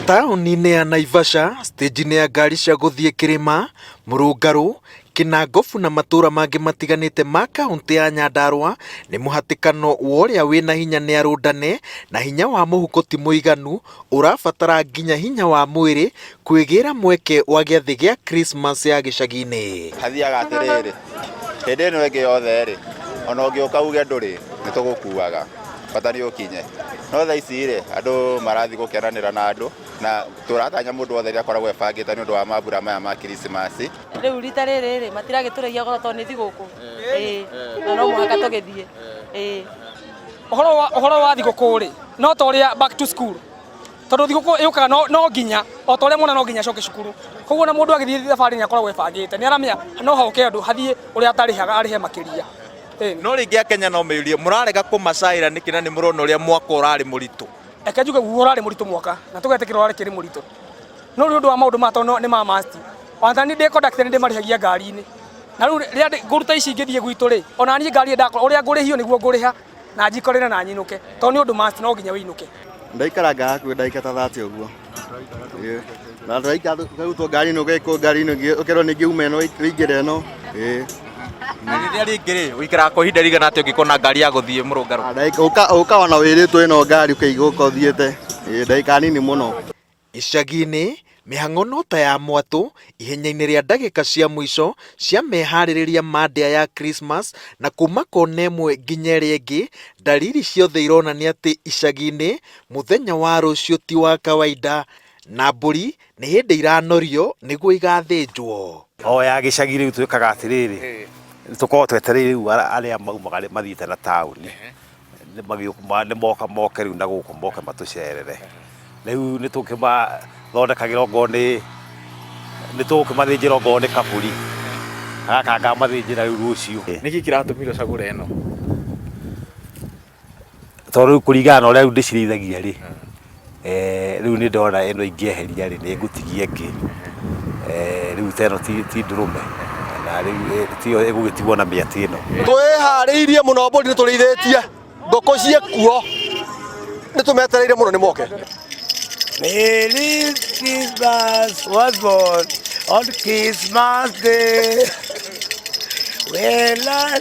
Taũni-inĩ ya Naivasha, stage-inĩ ya ngari cia gũthiĩ kĩrĩma, Mũrũngarũ, Kĩnangobu na matũra mangĩ matiganĩte ma kauntĩ ya Nyandarua nĩ mũhatĩkano wa ũrĩa wĩna hinya nĩ arũndane na hinya wa mũhuko ti mũiganu ũrabatara nginya hinya wa mwĩrĩ kwĩgĩra mweke wa gĩathĩ gĩa Krismasi ya gĩcagi-inĩ. Hathiaga atĩrĩrĩ, hĩndĩ ĩno ĩngĩ yothe rĩ, ona ũngĩũka uge ndũrĩ, nĩ tũgũkuaga, bata nĩ ũkinye. No thaa ici rĩ, andũ marathiĩ gũkenanĩra na andũ, na tũratanya mũndũ wothe nĩ akoragwo ebangĩte nĩ ũndũ wa mambura maya ma Krismasi. Rĩu rita rĩrĩ rĩ, matiragĩtũrĩhia goro tondũ nĩ thigũkũ. Ĩĩ, na no mũhaka tũgĩthiĩ. Ĩĩ. Ũhoro wa ũhoro wa thigũkũ rĩ, no ta ũrĩa back to school tondũ thigũkũ yũkaga no, no nginya o ta ũrĩa mwana no nginya acoke cukuru. Koguo na mũndũ agĩthiĩ thabarĩ nĩ akoragwo ebangĩte, nĩ aramenya no hoke andũ hathiĩ ũrĩa atarĩhaga arĩhe makĩria. Ĩni. No rĩngĩ Akenya no meyũrie mũrarega kũmacaĩra nĩkĩ na nĩ mũrona ũrĩa mwaka ũrarĩ mũritũ? Reke njuge guo ũrarĩ mũritũ mwaka na tũgetĩkĩra ũrarĩ kĩrĩ mũritũ. No nĩ ũndũ wa maũndũ maya tondũ nĩ ma must. Ona niĩ ndĩ conductor nĩ ndĩmarĩhagia ngari-inĩ. Na rĩu rĩrĩa ngũruta ici ngĩthiĩ gwitũ rĩ, ona niĩ ngari ĩyo ndakora ũrĩa ngũrĩhio nĩguo ngũrĩha na njikarĩre na nyinũke. Tondũ nĩ ũndũ must no nginya wĩinũke. Ndaikaranga hakuhĩ ndagĩka ta 30 ũguo. Ĩĩ. Na ndĩraikara ũkarutwo ngari-inĩ ũgekwo ngari-inĩ ĩngĩ ũkerwo ningĩ ume ĩno ũingĩre ĩno. Ĩĩ. Na rĩrĩa rĩngĩ rĩ, ũikaraga kwa ihinda rĩigana atĩa ũngĩkona ngari ya gũthiĩ Mũrũngarũ? Ah, ndagĩka ũka ũka ona wĩrĩtwo ĩno ngari ũkaigua ũka ũthiĩte. Ĩĩ ndagĩka nini mũno. Icagi-inĩ, mĩhang'o no ta ya mwatũ ihenya-inĩ rĩa ndagĩka cia mũico cia meharĩrĩria ma ndĩa ya Krismas na kuma kona ĩmwe nginya ĩrĩa ĩngĩ, ndariri ciothe ironania atĩ icagi-inĩ mũthenya wa rũciũ ti wa kawaida na mbũri nĩ hĩndĩ iranorio nĩguo igathĩnjwo. O ya gĩcagi rĩu twĩkaga atĩrĩrĩ, tũkoragwo twetereire rĩu arĩa maumaga mathiĩte na taũni, nĩ moka moke rĩu na gũkũ moke matũcerere. Rĩu nĩ tũkĩmathondekagĩra okorwo nĩ, nĩ tũgũkĩmathĩnjĩra okorwo nĩ kabũri, gaka ngamathĩnjĩra rĩu rũciũ. Nĩkĩ kĩratũmire ũcagũre ĩno? Tondũ rĩu kũringana na ũrĩa rĩu ndĩcirĩithagia rĩ, rĩu nĩ ndona ĩno ingĩeheria rĩ, nĩ ngũtigia ĩngĩ. Rĩu ta ĩno ti ndũrũme, na rĩu tiyo ĩgũgĩtigwo na mĩatĩ ĩno. Twĩharĩirie mũno mbũri nĩ tũrĩithĩtie, ngũkũ ciĩkuo, nĩ tũmetereire mũno nĩ moke. Merry Christmas was born on Christmas Day. When I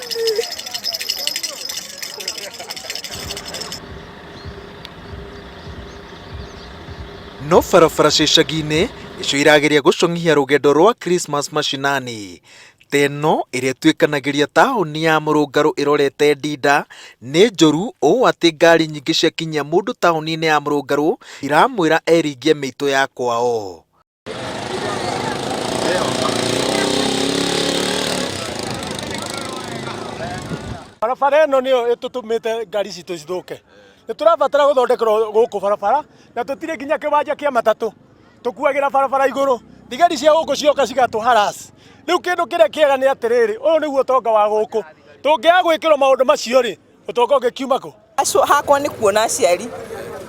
No barabara cia icagi-inĩ nĩcio irageria gũcong'ithia rũgendo rwa Krismas macinani. Ta ĩno ĩrĩa ĩtuĩkanagĩria taũni ya Mũrũngarũ ĩrorete Ndinda nĩ njũru ũũ atĩ ngari nyingĩ ciakinyia mũndũ taũni-inĩ ya Mũrũngarũ iramwĩra eringie mĩitũ ya kwao. Barabara ĩno nĩyo ĩtũtũmĩte ngari citũ cithũke. Nĩ tũrabatara gũthondekerwo gũkũ barabara na tũtirĩ nginya kĩwanja kĩa matatũ. Tũkuagĩra barabara igũrũ. Thigari cia gũkũ cioka cigatũ harass. Rĩu kĩndũ kĩrĩa kĩega nĩ atĩrĩrĩ, ũyũ nĩguo ũtonga wa gũkũ. Tũngĩaga gwĩkĩrwo maũndũ macio rĩ, ũtonga ũngĩkiuma kũ? Acio hakwa nĩ kuona aciari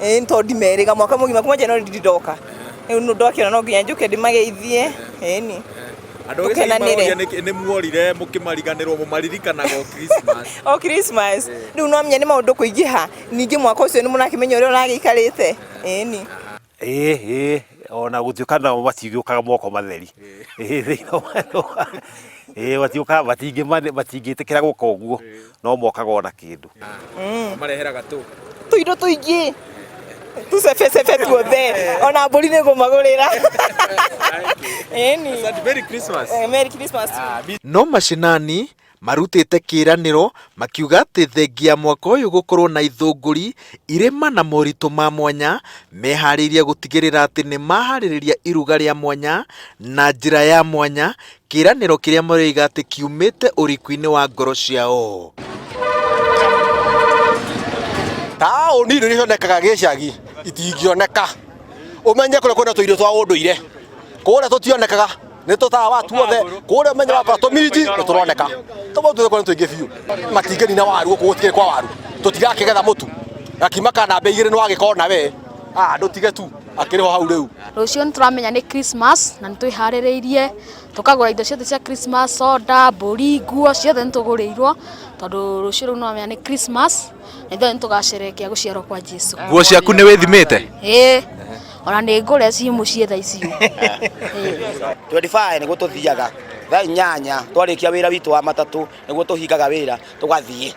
ĩĩ nĩ tondũ ndimerĩga mwaka mũgima kuma January ndirĩ ndoka rĩu nĩ ndakĩona no nginya njũke ndĩmageithie ĩni Andũ a gĩcagi Tũkenanĩre. maroria nĩkĩ- nĩ muorire mũkĩmariganĩrwo mũmaririkanaga o Christmas. o Christmas rĩu no menya nĩ maũndũ kũingĩha ningĩ mwaka ũcio nĩ mũrakĩmenya ũrĩa ũragĩikarĩte ĩni Ĩĩ ĩĩ ona gũtuĩka nao matigĩũkaga moko matheri. Ĩĩ thĩinĩ wa ĩĩ matiũkaga matingĩtĩkĩra gũka ũguo no mokaga ona kĩndũ. Mareheraga tũ. Tũindo tũingĩ tũcebecebe tuothe ona mbũri nĩ ngũmagũrĩra. Ĩni. Merry Christmas. Merry Christmas. No macinani Marutĩte kĩĩranĩro makiuga atĩ thengia ya mwaka ũyũ gũkorwo na ithũngũri, irĩma na moritũ ma mwanya, meharĩirie gũtigĩrĩra atĩ nĩ maharĩrĩria iruga rĩa mwanya na njĩra ya mwanya, kĩĩranĩro kĩrĩa maroiga atĩ kiumĩte ũriku-inĩ wa ngoro ciao. Taũni irio iria cionekaga gĩcagi itingĩoneka, ũmenye kũrĩa kwĩna tũirio twa ũndũire, kũrĩa tũtionekaga. Nĩ tũtawa tuothe kũrĩa ũmenye wakora tũminji nĩ tũroneka tũmwe tuothe kũrĩa nĩ tũingĩ biũ matingĩnina waru gũkũ gũtikĩrĩ kwa waru tũtirakĩgetha mũtu gakima ka namba igĩrĩ nĩ wagĩkona we ah ndũtige tu akĩrĩ ho hau rĩu. Rũciũ nĩ tũramenya nĩ Christmas na nĩ twĩharĩrĩirie tũkagũra indo ciothe cia Christmas, soda, mbũri, nguo ciothe nĩ tũgũrĩirwo tondũ rũciũ rĩu nĩ wamenya nĩ Christmas na ithuĩ nĩ tũgacerehekea gũciarwo kwa Jesũ. Nguo ciaku nĩ wĩthimĩte? Ĩĩ. Ona nĩ ngũre ci mũciĩ thaa ici. 25 nĩguo tũthiaga thaa 8 twarĩkia wĩra witũ wa matatũ nĩguo tũhingaga wĩra tũgathiĩ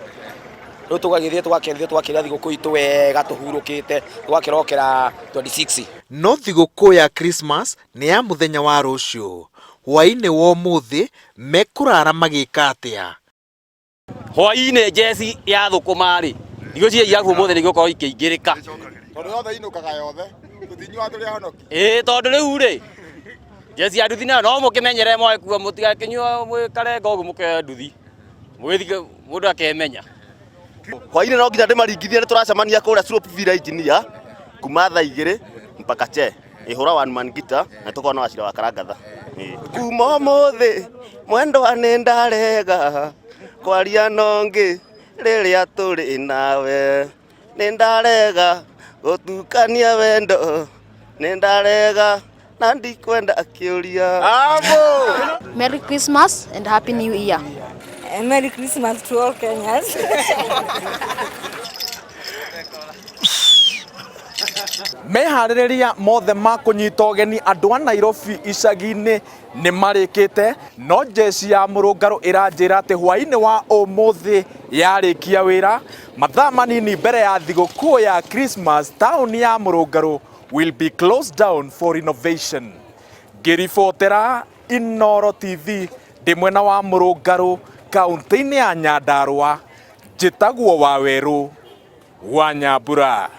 rĩu tũgagĩthiĩ tũgakĩrĩa tũgakĩrĩa thigũkũ itũ wega tũhurũkĩte tũgakĩrokera 26. No thigũkũ ya Christmas nĩ ya mũthenya wa rũciũ. Hwaĩ-inĩ wa ũmũthĩ mekũrara magĩka atĩa? Hwaĩ-inĩ njeci ya thũkũma rĩ, ndigwĩciria irabu ũmũthĩ nĩ igũkorwo ikĩingĩrĩka. Tondũ yothe inũkaga yothe, tũtinyuaga tũrĩ ahonoki. Ĩĩ tondũ rĩu rĩ, njeci ya nduthi nayo no mũkĩmenyerere mwagĩkua mũtigakĩnyue mwĩkarenga ũguo mũkĩoe nduthi. Mũgĩthiĩ mũndũ akemenya. Hwainĩ no nginya ndĩmaringithie nĩ tũracemania kũrĩa Slope Villa Engineer kuma thaa 2 mpaka che. Ĩhũra one man guitar na tũkorwo na wacira wa karangatha. Kuma ũmũthĩ mwendwa nĩ ndarega kwaria nongĩ rĩrĩa tũrĩ nawe. Nĩ ndarega gũtukania wendo nĩ ndarega na ndikwenda kĩũria. Merry Christmas and Happy New Year. Merry Christmas to all Kenyans. Meharĩrĩria mothe ma kũnyita ũgeni andũ a Nairobi icagi-inĩ nĩ marĩkĩte, no njeci ya mũrũngarũ ĩranjĩra atĩ hwaĩ-inĩ wa ũmũthĩ yarĩkia wĩra, mathaa manini mbere ya thigũkũ ya Christmas, taũni ya mũrũngarũ will be closed down for renovation. Ngĩribotera Inooro TV ndĩ mwena wa mũrũngarũ kaũntĩ-inĩ ya Nyandarũa, njĩtagwo Wawerũ wa Nyambura.